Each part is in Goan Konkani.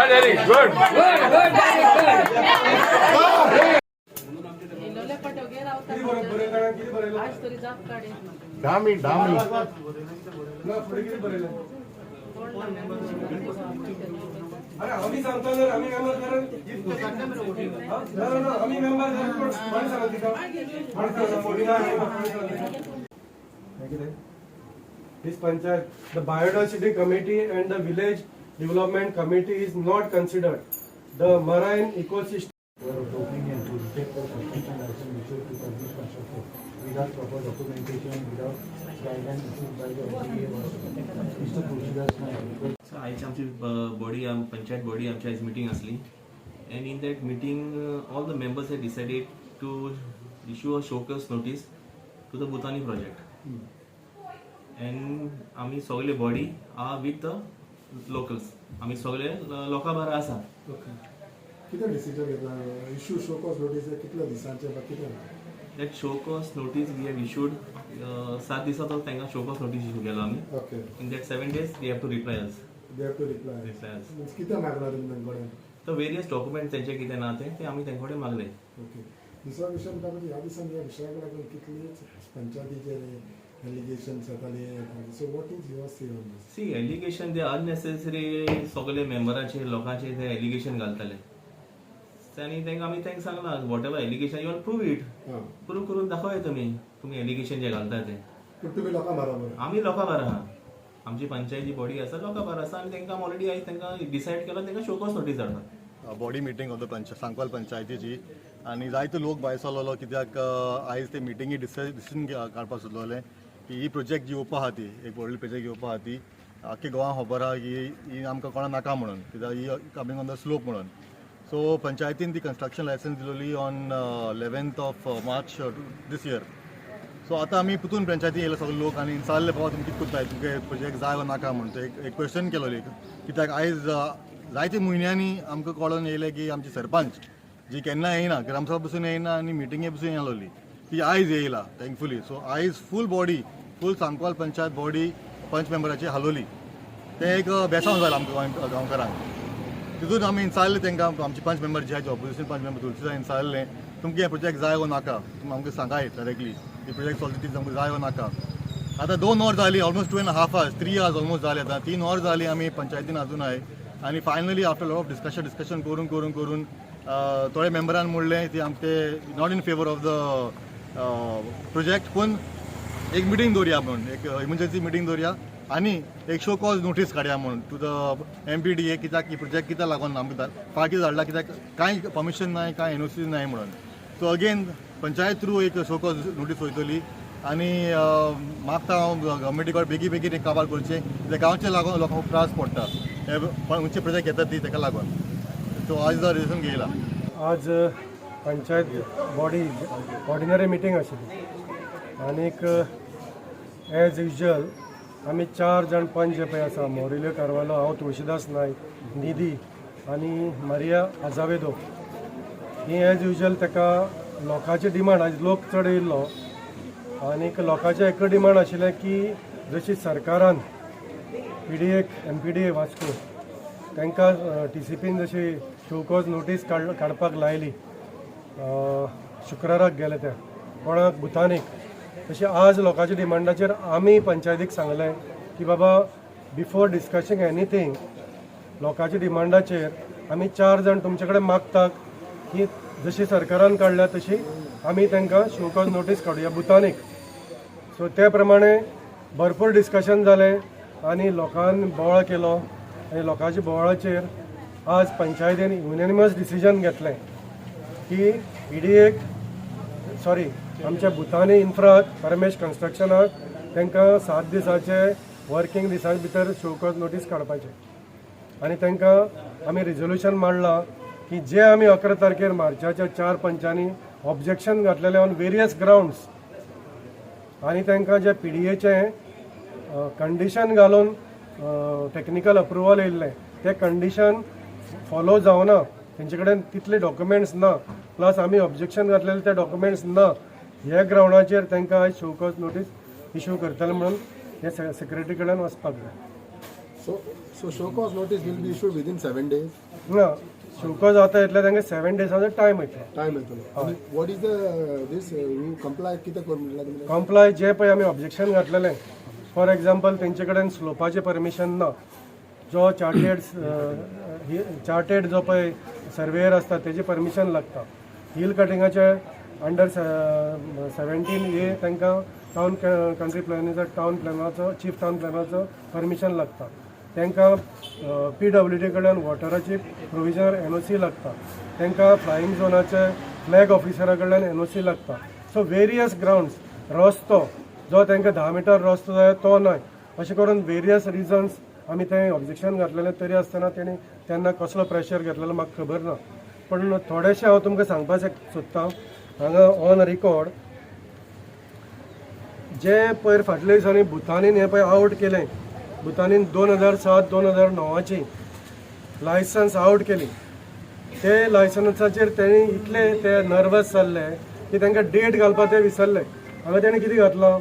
Very good. Good, good, very good. इलोले पटोगे रावता, आज तरी जाप काडी. Dummy dummy. कोण अरे, आम्ही सांगता जर आम्ही मेंबर कारण, ना ना ना, आम्ही मेंबर कारण कोण कोण सांगता तिका? कोण सांगता? कोणी ना, कोण सांगता तिका? हे कितें? This panchayat, the biodiversity committee and the village development committee is not considered. The marine ecosystem. We are opening and to take the construction license issued to publish construction without proper documentation, without guidelines issued by the LGA or Mr. Tulsidas Naik. So आयची आमची बॉडी, पंचायत बॉडी आमची आयज मिटींग आसली and in that meeting all the members have decided to issue a show cause notice to the Bhutani project and आमी सगळे body are with the locals, आमी सगळे लोकां बारा आसा. कितें डिसिजन घेतला? इश्यू शो कॉज नोटीस कितल्या दिसांचे वा कितें? That show cause notice we have issued, 7 दिसांचो तांकां शोकॉज नोटीस इशू केलो आमी. In that 7 days they have to reply us. They have to reply. Reply us. Means कितें मागला तुमी तांचे कडेन? तर वेरियस डॉक्युमेंट तेंचे कितें ना ते ते आमी तांचे कडेन मागले. ओके, दुसरो विशय म्हणटा म्हणजे ह्या दिसांनी ह्या विशयाक लागून कितलीच पंचायतीचेर एलिगेशन्स जाताली. So what is your say on this? C, allegation ते अननेसेसरी सगळे मेंबराचे, लोकांचे ते एलिगेशन घालताले आनी तांकां आमी तांकां सांगलां, whatever allegation you prove it. Prove करून दाखोवया तुमी, तुमी एलिगेशन जे घालता ते. पूण तुमी लोकां बरोबर? आमी लोकां बारा आहा, आमची पंचायती बॉडी आसा, लोकां बारा आसा आनी तांकां ऑलरेडी आयज तांकां डिसायड केला, तांकां शोकॉज नोटीस धाडटा. बॉडी मिटींग ऑफ the पंच सांकवाल पंचायतीची आनी जायतो लोक भायर सरलेलो, कित्याक आयज ते मिटिंगी डिसिजन काडपाक सोदलोले की ही प्रोजेक्ट जी येवपा आहा, ती एक व्हडली प्रोजेक्ट येवपा आहा, ती आख्खे गोवा खबर आहा की ही आमकां कोणा नाका म्हणून, कित्याक ही कमींग ऑन the slope म्हणून. सो पंचायतीन ती कन्स्ट्रक्शन लायसन्स दिलोली on 11th of March this year. So आतां आमी पुतून पंचायती येयले सगळे लोक आनी विचारले, बाबा तुमी कितें करताय, तुमकां प्रोजेक्ट जाय वा नाका म्हणून. ते एक क्वेश्चन केलोली, कित्याक आयज जायते म्हयन्यांनी आमकां कळोन येयलें की आमची सरपंच जी केन्ना येयना, ग्रामसभा पसून येयना आनी मिटिंगे पसून येयनासली, ती आयज येयला थँकफुली. सो आयज फूल बॉडी, फूल सांकवाल पंचायत बॉडी पंच मेंबराची हालोली. तें एक बेसांव जालें आमकां गांवकारांक. तितून आमी विचारलें तांकां, आमचे पंच मेंबर जे आहात, ऑपोजिशन पंच मेंबर तुलसीदास विचारलें, तुमकां हें प्रोजेक्ट जाय वो नाका, तुमी आमकां सांगाय डायरेक्टली, ही प्रोजेक्ट चलता ती आमकां जाय वो नाका. आतां 2 वर जाली, almost 2.5 hours, 3 hours almost जाले. आतां 3 वर जाली आमी पंचायतीन अजून आहे आनी finally after lot of discussion, discussion करून करून करून थोडे मेंबरान म्हणलें ती आमचे not in favour of the project, पूण एक मिटींग दवरया म्हणून, एक इमर्जन्सी मिटींग दवरया आनी एक शो कॉज नोटीस काडया म्हणून टू the MPDA, कित्याक ही प्रोजेक्ट कित्याक लागून आमकां फाटीं धाडला, कित्याक कांय परमिशन नाय, कांय एनओसी नाय म्हणून. सो अगेन पंचायत थ्रू एक शो कॉज नोटीस वयतली आनी मागता हांव गव्हर्मेंटी कडेन, बेगीन बेगीन एक काबार करचें, कित्याक गांवचे लागून लोकांक खूब त्रास पडटा हे खंयचे प्रोजेक्ट घेतात ती तेका लागून. सो आज डिसिजन घेयला. आज पंचायत बॉडी ऑर्डिनरी मिटींग आशिल्ली आनीक एज युजल आमी चार जाण पंच जे पळय आसा, मोरिल्यो कार्वालो, हांव तुळशीदास नायक, निधी आनी मारिया आजावेदो, ही एज युजल ताका लोकांची डिमांड, आयज लोक चड येयल्लो आनीक लोकांचें एक डिमांड आशिल्लें की जशी सरकारान पीडीएक, एमपीडीए वास्को तांकां टीसीपीन जशी शोकॉज नोटीस काडपाक लायली, शुक्राराक गेले त्या कोणाक भुतानीक, तशें आज लोकांच्या डिमांडाचेर आमी पंचायतीक सांगलें की बाबा, बिफोर डिस्कसींग एनीथींग लोकांच्या डिमांडाचेर आमी चार जाण तुमचे कडेन मागतात की जशी सरकारान काडल्या तशी आमी तांकां शोकॉज नोटीस काडुया भुतानीक. सो ते प्रमाणे भरपूर डिस्कशन जालें आनी लोकांनी बोवाळ केलो आनी लोकांच्या बोवाळाचेर आज पंचायतीन युनॅनिमस डिसिजन घेतलें की ईडीएक, सॉरी, आमच्या भुतानी इन्फ्राक, परमेश कन्स्ट्रक्शनाक तांकां 7 दिसाचे वर्कींग दिसां भितर शोकॉज नोटीस काडपाचें आनी तांकां आमी रिजोल्युशन मांडलां की जे आमी 11 तारखेर मार्चाच्या चार पंचांनी ऑब्जेक्शन घातलेलें ऑन वेरियस ग्रावंड्स आनी तांकां जे पीडीएचें कंडिशन घालून टॅक्निकल अप्रुवल येयल्लें, तें कंडिशन फॉलो जावना, तेंचे कडेन तितले डॉक्युमेंट्स ना, प्लस आमी ऑब्जेक्शन घातलेले ते डॉक्युमेंट्स ना, ह्या ग्रावंडाचेर तांकां आयज शोकॉज नोटीस इशू करतले म्हणून हे सेक्रेटरी कडेन वचपाक जाय. So show cause notice will be issued within 7 days. ना, शोकॉज जाता इतले तांकां 7 डेजाचो टायम वयतलो. टायम येतलो. आनी what is the this you comply कितें कर म्हणल्यार तुमी? कंप्लाय जे पळय आमी ऑब्जेक्शन घातलेलें, फॉर एग्जाम्पल, तेंचे कडेन स्लोपाचें परमिशन ना, जो चार्टेड जो पळय सर्वेयर आसता तेजें परमिशन लागता. हिल कटिंगाचे अंडर 17A तांकां टावन कंट्री प्लॅनाचो, टावन प्लॅनाचो, चीफ टावन प्लॅनाचो परमिशन लागता. तांकां पीडब्ल्यूडी कडल्यान वॉटराची प्रोविजनल एनओसी लागता. तांकां फ्लायींग झोनाचे फ्लॅग ऑफिसरा कडल्यान एनओसी लागता. सो वेरियस ग्रावंड्स, रस्तो जो तांकां 10 मिटर रस्तो जाय तो न्हय, अशें करून वेरियस रिजन्स आमी तें ऑब्जेक्शन घातलेलें. तरी आसतना तेणी तेन्ना कसलो प्रेशर घेतलेलो म्हाका खबर ना, पण थोडेशें हांव तुमकां सांगपाक सोदतां हांगा ऑन रिकॉर्ड. जे पयर फाटल्या दिसांनी भुतानीन हें पळय आवट केलें, भुतानीन 2007 2009ची लायसन्स आवट केली. ते लायसन्साचेर तेणी इतले ते नर्वस जाल्ले की तांकां डेट घालपाक ते विसरले. हांगा तेणी कितें घातलां,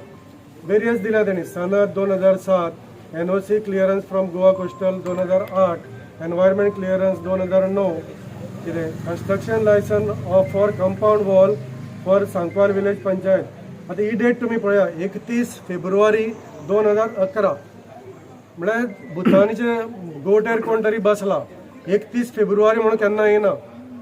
वेरियस दिल्या तेणी: सनद 2007, NOC clearance from Goa Coastal 2008, environment clearance 2009, कितें construction licence of for compound wall for Sancoale village panchayat. आतां ही डेट तुमी पळया, 31 फेब्रुवारी 2011. म्हळ्यार भुतानीचे गोटेर कोण तरी बसला. 31 फेब्रुवारी म्हणून केन्ना येना,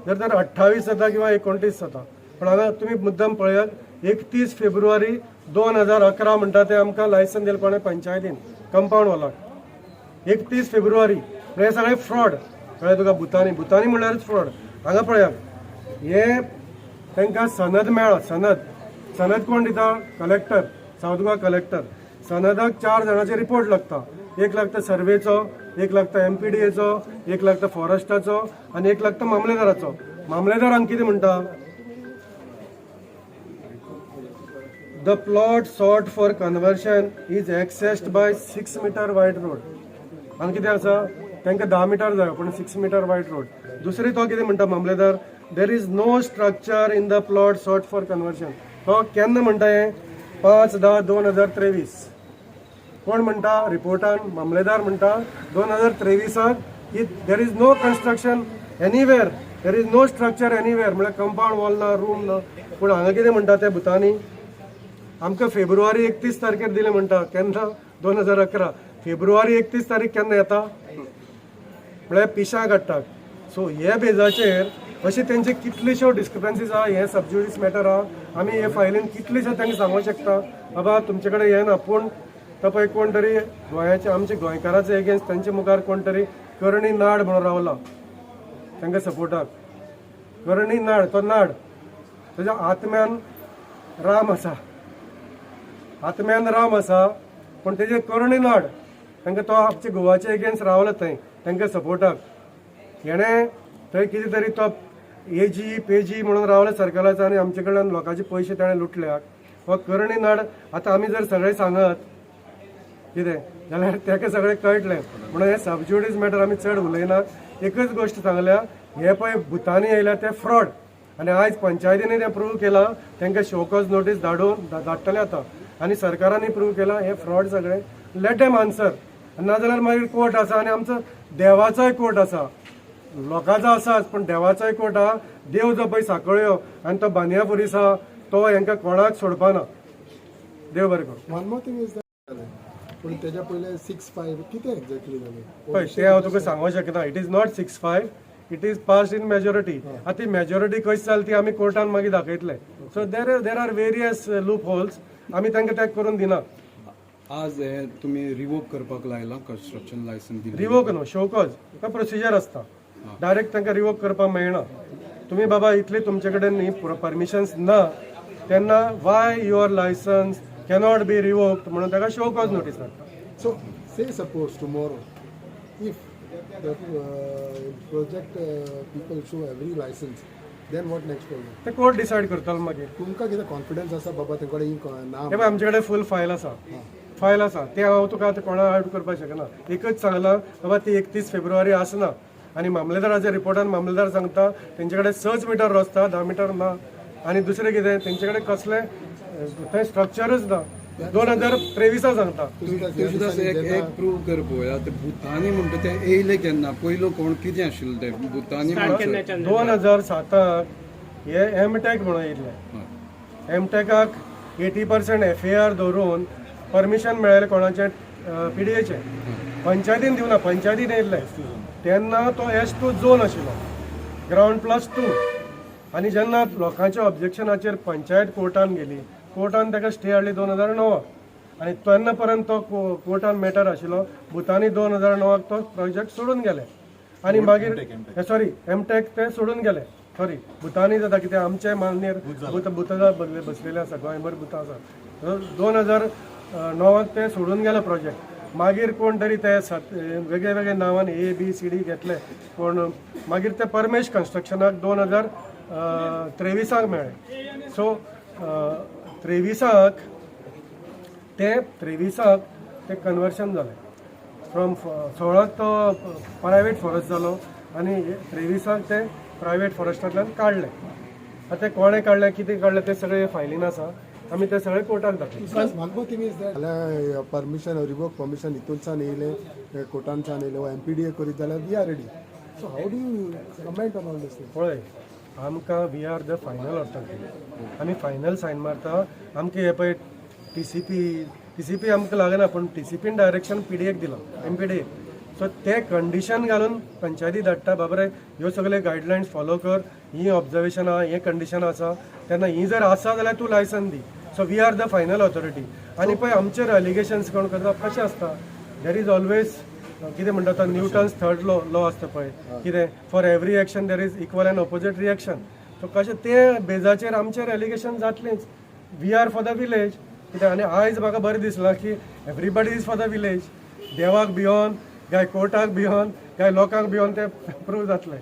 जर तर 28 जाता किंवा 29 जाता. पण हांगा तुमी मुद्दम पळयात, 31 फेब्रुवारी 2011 म्हणटा ते आमकां लायसन दिलें कोणें? पंचायतीन, कंपाऊंड वॉलाक, 31 फेब्रुवारी. म्हळ्यार हे सगळें फ्रॉड, कळ्ळें तुका? भुतानी, भुतानी म्हणल्यारच फ्रॉड. हांगा पळयात, हे तांकां सनद मेळ्ळा. सनद, सनद कोण दिता? Collector, south Goa collector. सनदाक चार जाणांचे रिपोर्ट लागता. एक लागता सर्वेचो, एक लागता एमपीडीएचो, एक लागता फॉरेस्टाचो आनी एक लागता मामलेदाराचो. मामलेदार हांगा कितें म्हणटा? "The plot sought for conversion is accessed by 6 meter wide road." हांगा कितें आसा, तांकां 10 मिटर जाय पूण 6 मिटर वायड रोड. दुसरी तो कितें म्हणटा मामलेदार? "There is no structure in the plot sought for conversion." तो केन्ना म्हणटा हें? 5/10/2023. कोण म्हणटा रिपोर्टान? मामलेदार म्हणटा 2023 की there is no construction anywhere, there is no structure anywhere. म्हळ्यार कंपाऊंड वॉल ना, रूम ना. पूण हांगा कितें म्हणटा ते भुतानी? आमकां फेब्रुवारी 31 तारखेर दिले म्हणटा. केन्ना? 2011 फेब्रुवारी 31 तारीख केन्ना येता? म्हळ्यार पिशां काडटात. सो हे बेजाचेर अशे तेंचे कितलेश्यो डिस्क्रिपन्सीज आहा. हे सबज्युडीस मॅटर आहा. आमी हे फायलीन कितलेशे तांकां सांगूंक शकता, बाबा तुमचे कडेन हे ना. पूण तो पळय कोण तरी गोंयाचे, आमचे गोंयकाराचे एगेन्स्ट तांचे मुखार कोण तरी करणी नाड म्हणून रावला तांकां सपोर्टाक. करणी नाड, तो नाड ताच्या आत्म्यान राम आसा, आत्म्यान राम आसा, पूण तेजे करणी नाड तांकां तो आमच्या गोवाचे एगेन्स्ट रावला थंय तांकां सपोर्टाक. हेणें थंय कितें तरी तो एजी पेजी म्हणून रावले सरकाराचो आनी आमचे कडल्यान लोकांचे पयशे ताणें लुटल्यात. हो करणी नाड. आतां आमी जर सगळें सांगत कितें जाल्यार ताका सगळें कळटलें. म्हणून हें सबज्युडीस मॅटर, आमी चड उलयना. एकच गोश्ट सांगल्या, हे पळय भुतानी येयल्या ते फ्रॉड आनी आयज पंचायतीनी तें प्रूव केलां. तांकां शोकॉज नोटीस धाडून धाडटले आतां आनी सरकारानूय प्रूव केलां हे फ्रॉड सगळें. Let them answer. नाजाल्यार मागीर कोर्ट आसा आनी आमचो देवाचोय कोर्ट आसा. लोकांचो आसाच, पण देवाचोय कोर्ट आहा. देव जो पळय साकळ्यो आनी तो बानिया पुलीस आहा, तो हेंकां कोणाक सोडपाना. देव बरें करूं. One more thing is that, पूण तेज्या पयले 6-5 कितें एक्झॅक्टली जालें? पळय, ते हांव तुका सांगूंक शकना. It is not 6-5, it is passed in majority. आतां ती मेजॉरिटी कशी जाली ती आमी कोर्टान मागीर दाखयतले. So there are various loop holes. आमी तांकां ते करून दिना. आज हे तुमी रिवोक करपाक लायला कन्स्ट्रक्शन लायसन्स दिल्लें? रिवोक न्हू, शोकॉज प्रोसिजर आसता. डायरेक्ट तांकां रिवोक करपाक मेळना. तुमी बाबा इतले तुमचे कडेन न्ही परमिशन्स ना, तेन्ना Y your licence cannot be revoked म्हणून ताका शोकॉज नोटीस धाडटा. So, say suppose tomorrow, if the project people show every license, then what next for you? ते कोर्ट डिसायड करतलो मागीर. तुमकां कितें कॉन्फिडन्स आसा बाबा तें कडेन ना? हे पळय, आमचे कडेन फूल फायल आसा, फायल आसा. ते हांव तुका आतां कोणा आउट करपाक शकना. एकच सांगलां, बाबा ती 31 फेब्रुवारी आसना आनी मामलेदाराच्या रिपोर्टान मामलेदार सांगता तेंचे कडेन 6 मिटर रस्ता, 10 मिटर ना. आनी दुसरें कितें, तेंचे कडेन कसलें थंय स्ट्रक्चरच ना. 2023 सांगता. तुळशीदास, एक एक प्रूव कर पळोवया, ते भूतानी म्हणटा ते येयले केन्ना, पयलो कोण कितें आशिल्लो ते भूतानी म्हणटा? 2007 हे एमटेक म्हणून येयल्ले. एमटेकाक 80% एफएआर धरून परमिशन मेळ्ळें कोणाचें? पीडीएचें. पंचायतीन दिवना, पंचायतीन येयल्ले तेन्ना तो एस 2 झोन आशिल्लो, ग्रावंड प्लस 2. आनी जेन्ना लोकांच्या ऑब्जेक्शनाचेर पंचायत कोर्टान गेली, कोर्टान ताका स्टे हाडली 2009. आनी तेन्ना पर्यंत तो कोर्टान मॅटर आशिल्लो. भुतानी 2009 तो प्रोजेक्ट सोडून गेले आनी मागीर, सॉरी, एमटेक ते सोडून गेले. सॉरी, भुतानी जाता कितें, आमचे मान्य भूत भूत बसलेले आसा, गोंयभर भुतां आसा. 2009 ते सोडून गेले प्रोजेक्ट. मागीर कोण तरी ते सात वेगळे वेगळे नांवान ए बी सी डी घेतले कोण. मागीर ते परमेश कन्स्ट्रक्शनाक 2023 मेळ्ळे. सो 23 ते 23 ते कन्वर्शन जालें. फ्रॉम 16 तो प्रायवेट फॉरेस्ट जालो आनी 23 ते प्रायवेट फॉरेस्टांतल्यान काडले. आतां ते कोणें काडलें, कितें काडलें, ते सगळे फायलीन आसा. आमी ते सगळे कोर्टाक दाखयले. One more thing is that permission, revoke permission हितूनसान येयलें, कोर्टानसान येयलें वा एमपीडीए करीत जाल्यार we are ready. So how do you comment on all this? पळय, आमकां we are the final authority. आमी फायनल सायन मारता. आमकां हे पळय टीसीपी, टीसीपी आमकां लागना, पूण टीसीपीन डायरेक्शन पीडीएक दिलां, एमपीडीए. सो ते कंडिशन घालून पंचायती धाडटा, बाबा रे, ह्यो सगळे गायडलायन्स फॉलो कर, ही ऑब्जर्वेशन आहा, हें कंडिशन आसा, तेन्ना ही जर आसा जाल्यार तूं लायसन दी. So we are the final authority. आनी पळय, आमचेर एलिगेशन्स कोण करता, कशें आसता, there is always कितें म्हणटा तो न्यूटन्स थर्ड लॉ लॉ आसता पळय, कितें, for every action there is equal and opposite reaction. So कशें ते बेजाचेर आमचेर allegation जातलेंच. We are for the village. कित्याक आनी आयज म्हाका बरें दिसलां की everybody is for the village. देवाक भियोन काय, कोर्टाक भियोन काय, लोकांक भियोन, तें प्रूव जातलें.